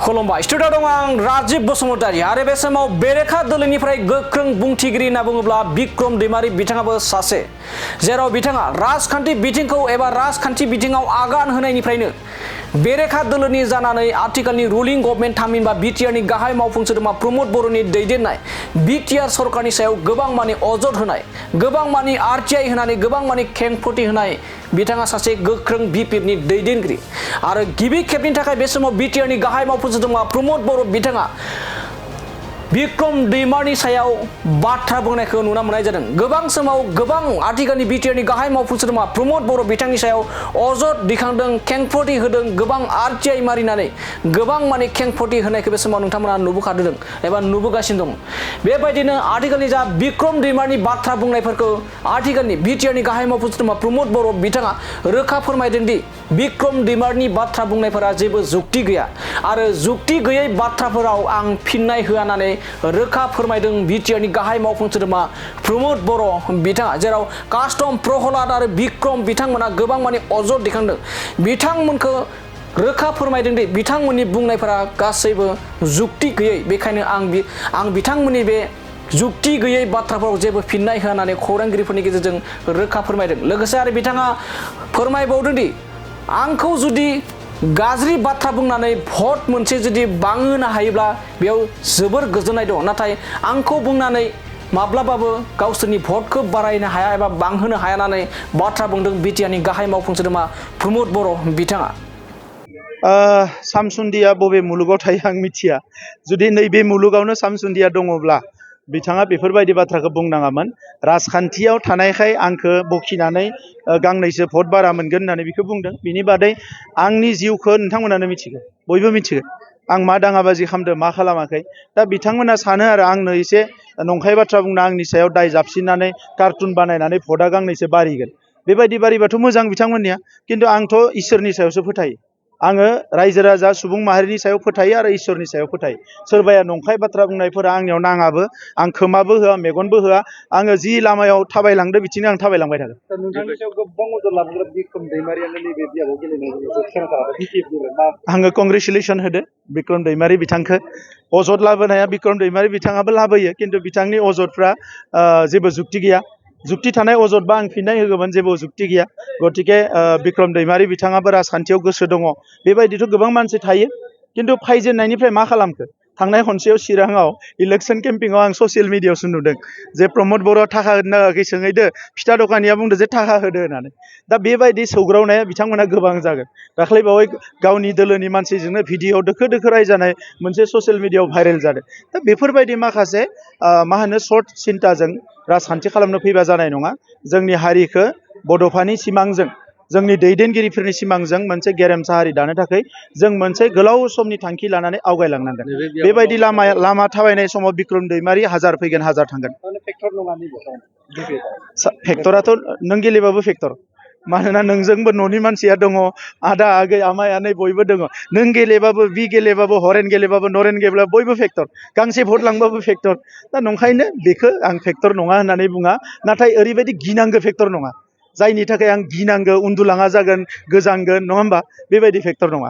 खुलुमबाय स्टुडिअ दं आं राजीव बसुमतारी आरो बे समाव बेरेखा दोलोनिफ्राय गोख्रों बुंथिगिरि होनना बुङोब्ला बिक्रम दैमारी बिथाङाबो सासे जेराव बिथाङा राजखान्थि बिथिंखौ एबा राजखान्थि बिथिङाव आगान होनायनिफ्रायनो बेरेखा दोलोनि जानानै आथिखालनि रुलिं गभर्नमेन्ट थामहिनबा बिटिआरनि गाहाय मावफुं सोद्रोमा प्रमद बर'नि दैदेननाय बिटिआर सरकारनि सायाव गोबां मानि अजद होनाय गोबां मानि आरटिआइ होनानै गोबां मानि खेंफोरथि होनाय बिथाङा सासे गोख्रों बिपिएफनि दैदेनगिरि आरो गिबि खेबनि थाखाय बे समाव बिटिआरनि गाहाय मावफुं सोद्रोमा प्रमद बर' बिथाङा बिक्रम दैमारीनि सायाव बाथ्रा बुंनायखौ नुना मोननाय जादों। गोबां समाव गोबां आथिखालनि बिटिआरनि गाहाय मावफुं सोद्रोमा प्रमद बर' बिथांनि सायाव अजद दिखांदों खेंफोरथि होदों गोबां आरटिआइ मारिनानै गोबां माने खेंफोरथि होनायखौ बे समाव नोंथांमोना नुबोखादों एबा नुबोगासिनो दं। बेबायदिनो आथिखालनि जा बिक्रम दैमारीनि बाथ्रा बुंनायफोरखौ आथिखालनि बिटिआरनि गाहाय मावफुं सोद्रोमा प्रमद बर' बिथाङा रोखा फोरमायदों दि बिक्रम दैमारीनि बाथ्रा बुंनायफोरा जेबो जुक्ति गैया आरो जुक्ति गैयै बाथ्राफोराव आं फिननाय होआ होननानै रोखा फोरमायदों बिटिआरनि गाहाय मावफुं सोद्रोमा प्रमद बर' बिथाङा जेराव कास्टम प्रहलाद आरो बिक्रम बिथांमोना गोबां माने अजद दिखांदों बिथांमोनखौ रोखा फोरमायदों दि बिथांमोननि बुंनायफोरा गासैबो जुक्ति गैयै बेखायनो आं बिथांमोननि बे जुक्ति गैयै बाथ्राफोराव जेबो फिननाय होआ होननानै खौरांगिरिफोरनि गेजेरजों रोखा फोरमायदों। लोगोसे आरो बिथाङा फोरमायबावदों दि आंखौ जुदि गाज्रि बाथ्रा बुंनानै भट मोनसे जुदि बांहोनो हायोब्ला बेयाव जोबोर गोजोननाय दं नाथाय आंखौ बुंनानै माब्लाबाबो गावसोरनि भटखौ बारायनो हाया एबा बांहोनो हाया होननानै बाथ्रा बुंदों बिटिआरनि गाहाय मावफुं सोद्रोमा प्रमद बर' बिथाङा। सामसुन्दिया बबे मुलुगाव थायो आं मिथिया जुदि नैबे मुलुगावनो सामसुन्दिया दङब्ला बिथाङा बेफोरबायदि बाथ्राखौ बुंनाङामोन राजखान्थियाव थानायखाय आंखौ बखिनानै गांनैसो भट बारा मोनगोन होननानै बेखौ बुंदों। बिनि बादै आंनि जिउखौ नोंथांमोनानो मिथिगौ बयबो मिथिगौ आं मा दाङाबाजि खालामदों मा खालामाखै दा बिथांमोना सानो आरो आंनो एसे नंखाय बाथ्रा बुंना आंनि सायाव दाय जाबसिननानै कार्टुन बानायनानै भटआ गांनैसो बारिगोन बेबायदि बारिबाथ' मोजां बिथांमोननिया खिन्थु आंथ' इसोरनि सायावसो फोथायो आङो रायजो राजा सुबुं माहारिनि सायाव फोथायो आरो इसोरनि सायाव फोथायो सोरबाया नंखाय बाथ्रा बुंनायफोरा आंनियाव नाङाबो आं खोमाबो होआ मेगनबो होआ आङो जि लामायाव थाबायलांदों बिथिंनो आं थाबायलांबाय थागोन। नोंथांनि सायाव गोबां अजद लाबोग्रा बिक्रम दैमारियानो नैबे बियाबाव गेलेनाय आङो कंग्रेचुलेसन होदो बिक्रम दैमारी बिथांखौ अजद लाबोनाया बिक्रम दैमारी बिथाङाबो लाबोयो खिन्थु बिथांनि अजदफ्रा जेबो जुक्ति गैया जुक्ति थानाय अजदबा आं फिननाय होगौमोन जेबो जुक्ति गैया गतिके बिक्रम दैमारी बिथाङाबो राजखान्थियाव गोसो दङ बेबायदिथ' गोबां मानसि थायो खिन्थु फायजेननायनिफ्राय मा खालामखो थांनाय खनसेयाव चिराङाव इलेक्सन केम्पिंआव आं ससियेल मिडियायावसो नुदों जे प्रमद बर'आ थाखा होनो नागाखै सोंहैदो फिथा दखानिया बुंदो जे थाखा होदो होननानै दा बेबायदि सौग्रावनाया बिथांमोना गोबां जागोन। दाख्लै बावै गावनि दोलोनि मानसिजोंनो भिडिअ दोखो दोखो रायजानाय मोनसे ससियेल मिडियायाव भाइरेल जादों दा बेफोरबायदि माखासे सर्ट सिन्ताजों राजखान्थि खालामनो फैबा जानाय नङा जोंनि हारिखौ बड'फानि सिमांजों जोंनि दैदेनगिरिफोरनि सिमांजों मोनसे गेरेमसा हारि दानो थाखाय जों मोनसे गोलाव समनि थांखि लानानै आवगायलांनांगोन बेबायदि लामा थाबायनाय समाव बिक्रम दैमारी हाजार फैगोन हाजार थांगोन। फेक्टराथ' नों गेलेबाबो फेक्टर मानोना नोंजोंबो न'नि मानसिया दङ आदा आगै आमाय आनै बयबो दङ नों गेलेबाबो बि गेलेबाबो हरेन गेलेबाबो नरेन गेलेबाबो बयबो फेक्टर गांसे भट लांबाबो फेक्टर दा नंखायनो बेखौ आं फेक्टर नङा होननानै बुङा नाथाय ओरैबायदि गिनांगौ फेक्टर नङा जायनि थाखाय आं गिनांगौ उन्दुलाङा जागोन गोजांगोन नङा होमबा बेबायदि फेक्टर नङा।